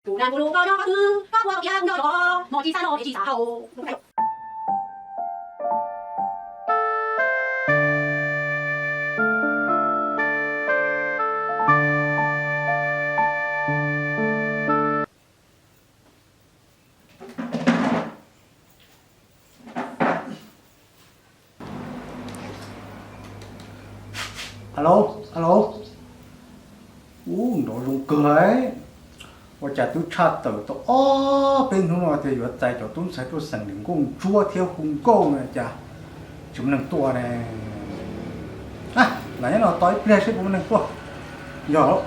Tus nag kuv lus koj nyob qhov twg, koj ua tau tias kuv nyob zov, hmo tsis xav noj tsis xav haus. Alo, alo. Ub, nrov zoo kawg. Ua cas twb tshaj tawm tau ob peb hnub no tias yuav txais cov tub ntxhais tuaj xeem niam nkauj ntsuab thiab hu nkauj no cas tsis muaj neeg tuaj ne. Lam nyob no tos ib pliag seb puas muaj neeg tuaj. Yog.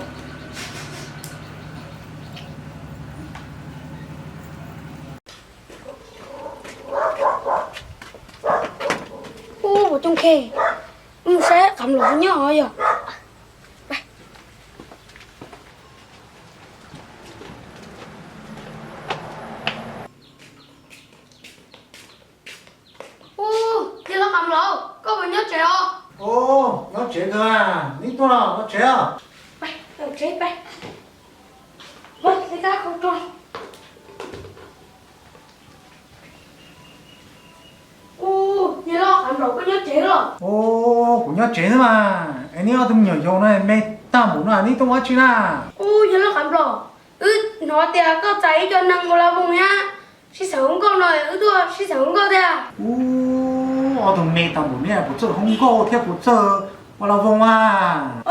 Ub, Coob Khe, mus saib Qham Laus nyob yog. Ub, yawg laus Qham Laus, koj puas nyob tsev os? Ub, nyob tsev kawg, neb tuaj los nyob tsev os. Ub, yawg laus Qham Laus, koj nyob tsev los? Ub, kuv nyob tsev xwb mas. Es neb ob tug me nyuam yaus no me tag npaum no neb tuaj ua dab tsi na? Ub, yawg laus Qham Laus, wb hnov tias koj txais ib co neeg ua la voos thiab sib xeem ua nkauj no, wb tuaj sib xeem ua nkauj thiab. Ub, ob tug me tag npaum no puas txawj ua nkauj thiab puas txawj ua la voos mas?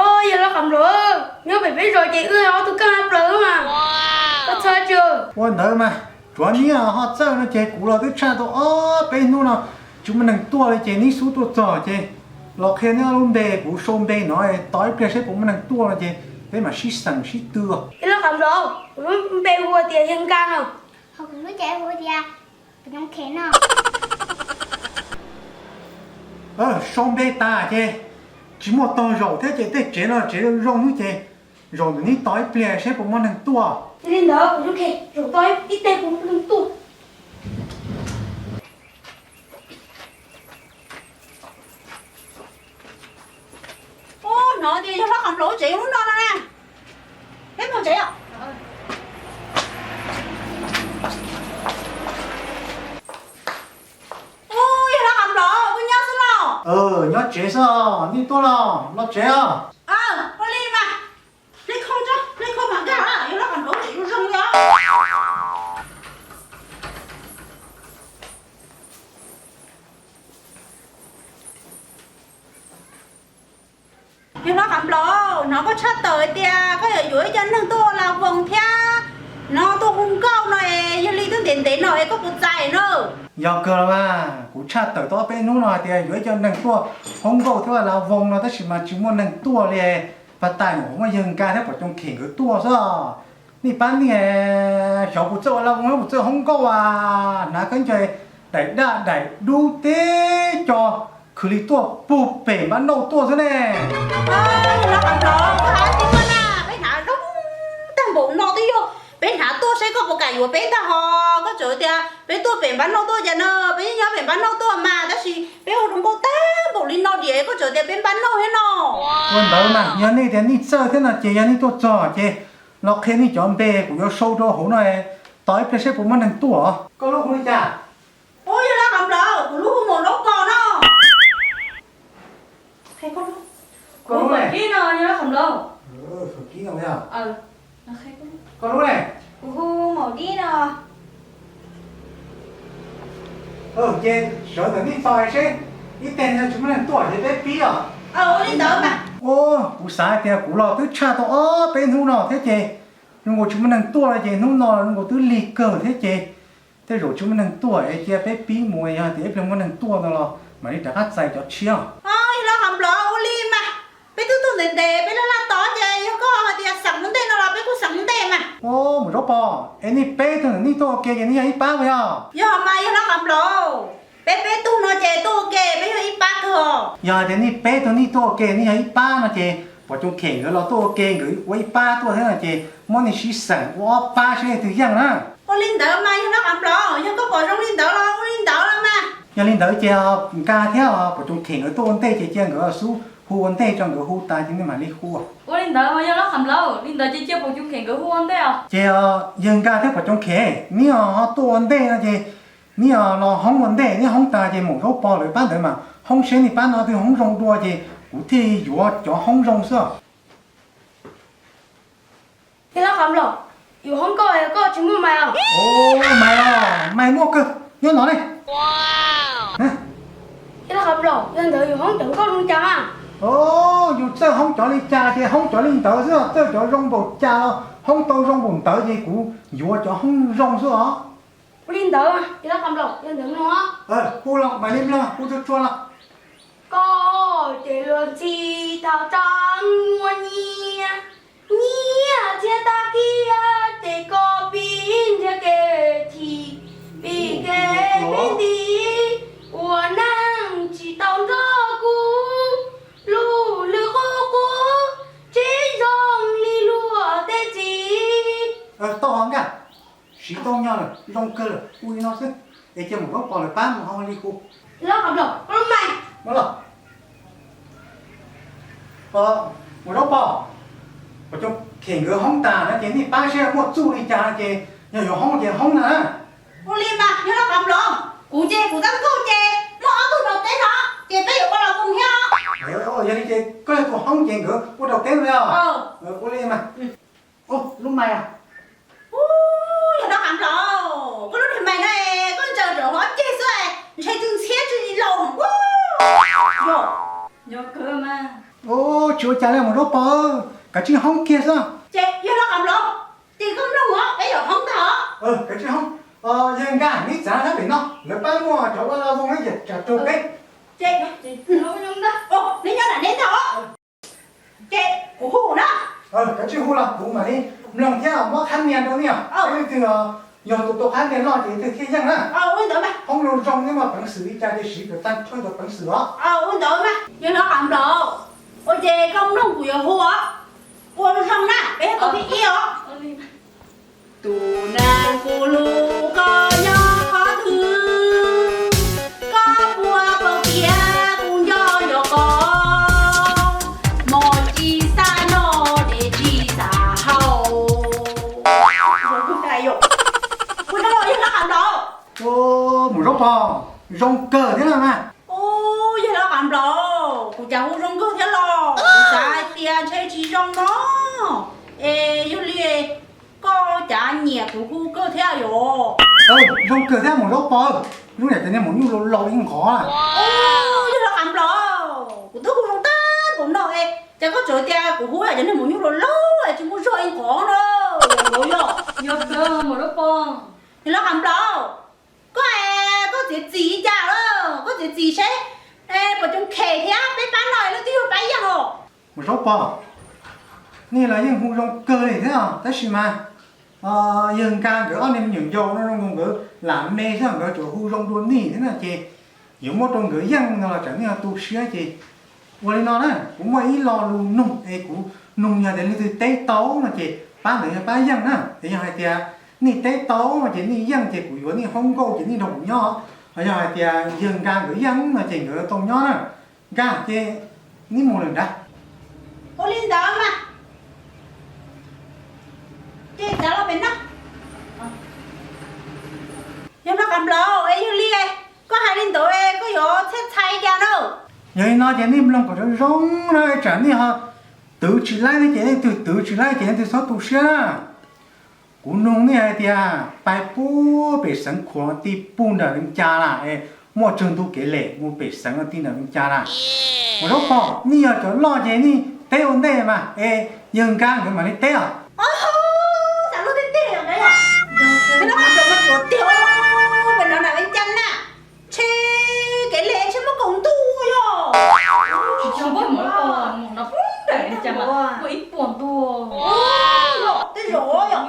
Ub, yawg laus Qham Laus, nyob pem peb zos ces wb ob tug keej tshaj plaws mas. Koj txhawj tsi? Ua ntawd mas, tsuav neb ho txawj no ces kuv los twb tshaj tau ob peb hnub no tsis muaj neeg tuaj li ces neb xub tuaj txog ces los qhia neb ob lub npe, kuv sau npe no, tos ib pliag seb puas muaj neeg tuaj no ces peb mam sib xeem sib tw. Yawg laus Qham Laus, kuv lub npe hu tias Yawg Nkaj no. Ho kuv lub npe hu tias Pov Coob Khe no. Sau npe tas ces tsis muaj tog zaum thiab ces tej tsev no tsev zoo xwb ces zaum ntawm neb tos ib pliag seb puas muaj neeg tuaj. Yog li ntawd Pov Coob Khe, zaum tos ib teg puas muaj neeg tuaj. Ub, hnov tias yawg laus Qham Laus tsev lub no no na. Peb mus tsev os. Ub, yawg laus Qham Laus, koj nyob xwb los? Nyob tsev xwb os, nej tuaj los los tsev os. Ua li mas, nej khooj tso, nej khooj mas nkag, yawg laus Qham Laus tsev zoo zoo li os. Yawg laus Qham Laus, hnov koj tshaj tawm hais tias koj yuav yuav ib co neeg tuaj ua la voos thiab, hnov tuaj hu nkauj no es yog li twb ntev ntev no es koj puas txais na? Yog kawg los mas, kuv tshaj tawm tau ob peb hnub no hais tias yuav ib co neeg tuaj hu nkauj thiab ua la voos no tab sis mas tsis muaj neeg tuaj li. Pab tais nyuam qhuav muaj Yawg Nkaj thiab Pov Coob Khe nkawd tuaj xwb. Nej pab nej, xyov puas txawj ua la voos, puas txawj hu nkauj as, hnav khaub ncaws daim daj daim dub teb co khwv li tuaj puag pem npab nauj tuaj xwb ne. Yawg laus Qham Laus, koj hais tias na, peb hnav zoo tag npaum no twb yog peb hnav tuaj seb koj puas kam yuav peb ntag hos. Koj txawm tias peb tuaj pem npab nauj tuaj cas na, peb yeej nyob pem npab nauj tuaj mas, tab sis peb ua zoo nkauj tag npaum li no diam koj txawm tias peb npab nauj thiab no. Ua ntawd mas yog nej tias nej txawj thiab no ces yog nej tuaj txog ces los qhia nej cov npe, kuv yuav sau rau hauv no, tos ib pliag seb puas muaj neeg tuaj. Koj lub hu li cas? Ub, yawg laus Qham Laus, kuv lub hu Maum Laub Kos no. Koj lub ne? Koj lub ne? Kuv hu Maum Dib no. Ces sawv ntawm nej tos seb, ib teg no tsis muaj neeg tuaj ces peb pib os. Ua li ntawd mas. Ub, kuv xav hais tias kuv los twb tshaj tau ob peb hnub no thiab ces zoo nkaus tsis muaj neeg tuaj no ces hnub no zoo nkaus twb lig kawg thiab ces tej zaum tsis muaj neeg tuaj es cia peb pib mus, yog tias ib pliag muaj neeg tuaj no los mam li rov qab txais cov tshiab. Yawg laus Qham Laus, ua li mas, peb twb tuaj ntev ntev peb laj laj tos ces yog koj hais tias xeem ua ntej no los peb kuj xeem ua ntej mas. Ub, Maum Zaub Pos, es nej peb tug ntawm nej tuaj ua ke ces nej yog ib pab puas yog? Yog mas yawg laus Qham Laus, peb peb tug no ces tuaj ua ke peb yog ib pab kawg. Yog hais tias nej peb tug nej tuaj ua ke nej yog ib pab no ces Pov Coob Khe nkawd los tuaj ua ke nkawd ua ib pab tuaj thiab no ces muab nej sib xeem ua ob pab seb leej twg yeej na. Ua li ntawd mas yawg laus Qham Laus, yog koj pom zoo li ntawd los ua li ntawd los mas. Yog li ntawd ces Nkaj thiab Pov Coob Khe nkawd tuaj ua ntej ces cia nkawd xub Hu ua ntej tso, nkawd hu tas ces nej mam li hu. Ua li ntawd mas yog lab qham nplaum, li ntawd ces cia pom cov khem nkawd hu ua ntej os. Ces yawg Nkaj thiab pom cov khem neb ho tuaj ua ntej no ces neb los hoob ua ntej, neb hoob tas ces mus zaub pog lawv pab ntawd mas hoob seb nej pab no twg hoob zoo dua ces kuv thiaj yuav cov hoob zoo xwb. Yawg lab qham nplaum, yus hoob nkauj koj tsis muaj mais os? Ov, mais os, mais muaj kawg, nyob no ne. Yawg lab qham nplaum, yog ntawd yus hoob cov nkauj zoo cas mas? Ov, yus txawj hoob cov li cas ces hoob cov li ntawd xwb, txawj cov zoo npaum cas los hoob tau zoo npaum ntawd ces kuv yuav cov hoob zoo xwb os. Ua li ntawd, yawg lab qham nplaum, yog ntawd mloog os. Hu los mam li mloog, hu tsuag tsuag los. Koj ces luag ntxhi thaum tseem muaj nyiaj, nyiaj txiag tag kiag ces koj pib nrhiav kev chim, pib kev pib nti, ua neej tsis tau nrog kuv, lub lwg qub qub, tsis zoo li luag tej txiv. Tau Nkaj, siv tau nyo lawm, zoo kawg lawm, ua li no xwb, es cia mus zaub pog lawv pab mus ho li hu. Los, mus zaub pog, pom cov khem nkawd hoob tas no ces nej pab seb muaj txuj li cas ces yog yuav hoob ces hoob na. Ua li mas yawg lab qham nplaum, kuv ces kuv txaj nkauj ces muaj ob tug nraum teb no ces peb yuav ua los koom thiab. Yog li ces koj yog tus hoob ces nkawd ua nraum teb no os. Ua li mas. Lub mais a. Ub, yawg lab qham nplaum, koj lub niag mais no koj ntsaws rau hauv ceg xwb, ntshe tw ntxhiab tw laus. Ub, tsis ua cas li mus zaub pog, kav tsij hoob kiag xwb. Ces yawg lab qham nplaum, ces koj mloog os, peb yuav hoob ntag os. Kav tsij hoob. Yawg Nkaj, neb txav sab pem no, lawv pab muaj cov ua los zoo ib yam tsam raug peb. Neb nyob nram neb ntag os. Ces kuv hu na. Kav tsij hu los kuv mam li mloog thiab muab qhab nias rau nej os. Leej twg yog tus tau qhab nias loj ces leej twg thiaj yeej na. Hoob zoo zoo nej muaj peev xwm li cas ces siv kom tag nrho cov peev xwm os. Ua ntawd mas yawg lab qham nplaum, ua ces koj mloog kuv yuav hu os. Ua zoo zoo na, peb yog tus thib ib os. Tus neeg kuv hlub koj nyob qhov twg, koj puas paub tias kuv nco nco koj, mos tsis xav noj dej tsis xav haus. Ua no yawg lab qham nplaum. Mus zaub pog, zoo kawg thiab los mas. Ub, yawg lab qham nplaum, kuv cas hu zoo kawg thiab los, kuv xav hais tias ntshe tsis zoo no. Es yog li koj cas nyiam kuv hu kawg thiab yom? Zoo kawg thiab mus zaub pog, lub niag cov niag maum nyuj laus laus ib nqhov. Ub, yawg lab qham nplaum, kuv twb hu zoo tag npaum no es cas koj tseem tias kuv hu cov niag maum nyuj laus laus tsis muaj zog ib nqhov no. Yog mus zaub pog, yawg lab qham nplaum, koj, koj txiav txim cas lawm, koj txiav txim seb puas coob khem thiab peb pab no leej twg yog pab yeej os. Mus zaub pog, nej los yeej hu zoo kawg li thiab tab sis mas yawg Nkaj nkawd ob niag me nyuam yaus no zoo nkaus nkawd lam me xwb, nkawd tsuas hu zoo dua nej thiab no ces yuav muab rau nkawd yeej no los tsam nej ho tu siab ces ua li no na, kuv muaj ib lo lus nug es kuv nug yog tias leej twg teb tau no ces pab ntawd yog pab yeej na. Es yog hais tias nej teb tau no ces nej yeej ces kuv yuav nej hoob nkauj ces nej nrog kuv nyob. Ho yog hais tias yawg Nkaj nkawd yeej no ces nkawd tau nyob na. Nkaj ces neb mus lawm nrad. Ua li ntawd mas ces txav los pem no. Yog no qab nplaum es yog li, koj hais li ntawd koj yuav txhaj txhais cas na? Yog li no ces nej mloog kom zoo zoo na, tsam nej ho twv tsis laib ne ces leej twg twv tsis laib ces leej twg txhob tu siab na. Kuv nug nej hais tias pais puag pem Xeev Khuam ti puag nram Vees Cas las es muaj tsawg ntu kev lem mus pem xeev ti nram Vees Cas las? Mus zaub pog, nej yog cov loj ces nej teb ua ntej mas es yawg Nkaj nkawd mam li teb os. Xav luag tiag tiag li ntawd yog, peb lub qab nplaum mas tsuas tiag, pem nram Vees Cas na, ntshe kev lem ntshe muaj kaum ntu yog. Muaj ib puas ntu. Tej zaum yog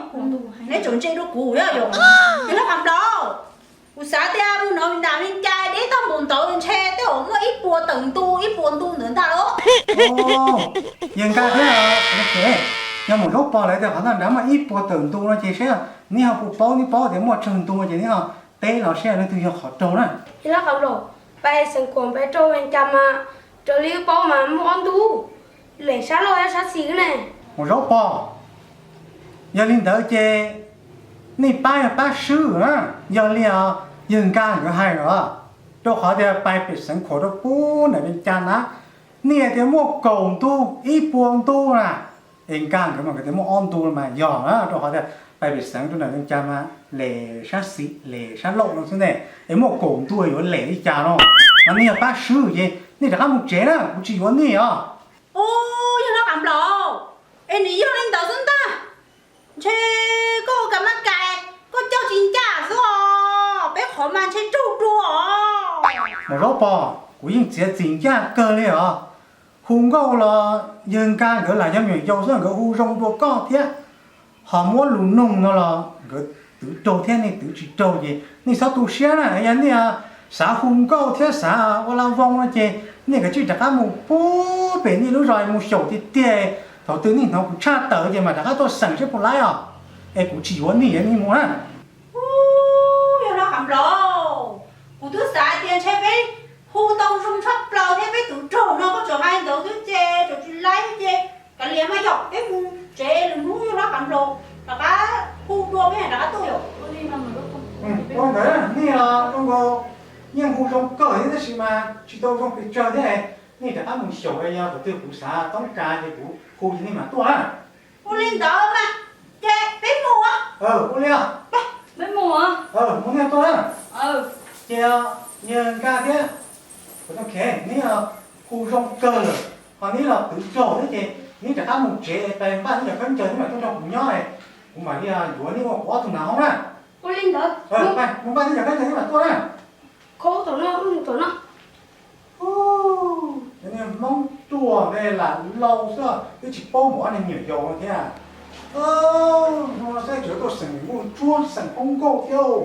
neb tseem ntse dua kuv yog, yog lub qab nplaum. Kuv xav tias mus nram Vees Cas deb tag npaum ntawd ntshe tej zaum muaj ib puas tawm ntu, ib puas ntu ntawd ntag lauj. Yawg Nkaj thiab, yog mus zaub pog lawv tias qhov ntawd nrad muaj ib puas tawm ntu no ces seb neb ho puas paub, neb paub tias muaj tsawg ntu ces neb ho teb los seb leej twg yog qhov raug na. Yawg lub qab nplaum, pais Xeev Khuam pais rau Vees Cas mas Raws li paub mas muaj ob ntu, lem sab laug thiab sab xis ne. Mus zaub pog, yog li ntawd ces nej pab yog pab swb na, yog li os, yawg Nkaj nkawd hais los, rau qhov tias pais pem xeev khuam rau pub ntawm Vias Cas na, nej tias muaj kaum ntu, ib puas ntu na, es Nkaj nkawd mas nkawd tias muaj ob ntu los mas yog na, rau qhov tias pais pem xeev rau ntawm Vias Cas mas lem sab xis lem sab laug no xwb ne, es muaj kaum ntu yuav lem li cas no, mas nej yog pab swb ces nej rov qab mus tsev na, kuv tsis yuav nej os. Ub, yog no Qav Nplaum, es nws yog li ntawd xwb ntag. Ntshe koj ua ka mab kais, koj coj tsis ncaj xwb os, peb qhov mas ntshe raug dua os. Mus zaub pog, kuv yeej txiav txim ncaj kawg li os. Hu nkauj los yawg Nkaj nkawd lam yog me nyuam yaus xwb nkawd hu zoo dua koj thiab. Ho muab lus nug no los nkawd twv raug thiab nej twv tsis raug ces nej txhob tu siab na, yog nej xav hu nkauj thiab xav ua la voo no ces nej kav tsij rov qab mus pub pem nej lub zos mus xyaum tiag tiag, thaum twg nej hnov kuv tshaj tawm ces mam rov qab tuaj xeem seb puas laib os. Es kuv tsis yuav nej, nej mus na. Ub, yog no Qav Nplaum, kuv twb xav tias ntshe peb hu tau zoo tshaj plaws thiab peb twv raug no koj tseem hais ntawd xwb ces tseem tsis laib ces kav liam mas yog peb mus tsev lwm hnub yog no Qav Nplaum rov qab hu dua peb rov qab tuaj yom. Ua ntawd nej los zoo nkaus yeej hu zoo kawg thiab tab sis mas tsis tau zoo pes tsawg thiab, nej rov qab mus xyaum yog thaum twg kuv xav toob kas ces kuv hu ces nej mam tuaj na. Ua li ntawd mas ces peb mus. Ua li, peb mus, mus nej tuaj na. Ces yawg Nkaj thiab, neb hu zoo kawg lawm ho neb los twv raug thiab ces neb rov qab mus tsev pais npaj neb cov khaub ncaws neb mam tuaj nrog kuv nyob, kuv mam li yuav neb ua kuv ob tug nas hoob na. Ua li ntawd, mus npaj neb cov khaub ncaws neb mam tuaj na. Ub, cov niag Hmoob ruam ne, lam laus xwb twb tsis paub npaum ob niag me nyuam yaus no thiab. Hnub no saib tseem tuaj xeem niam nkauj ntsuab xeem poob nkauj thiab.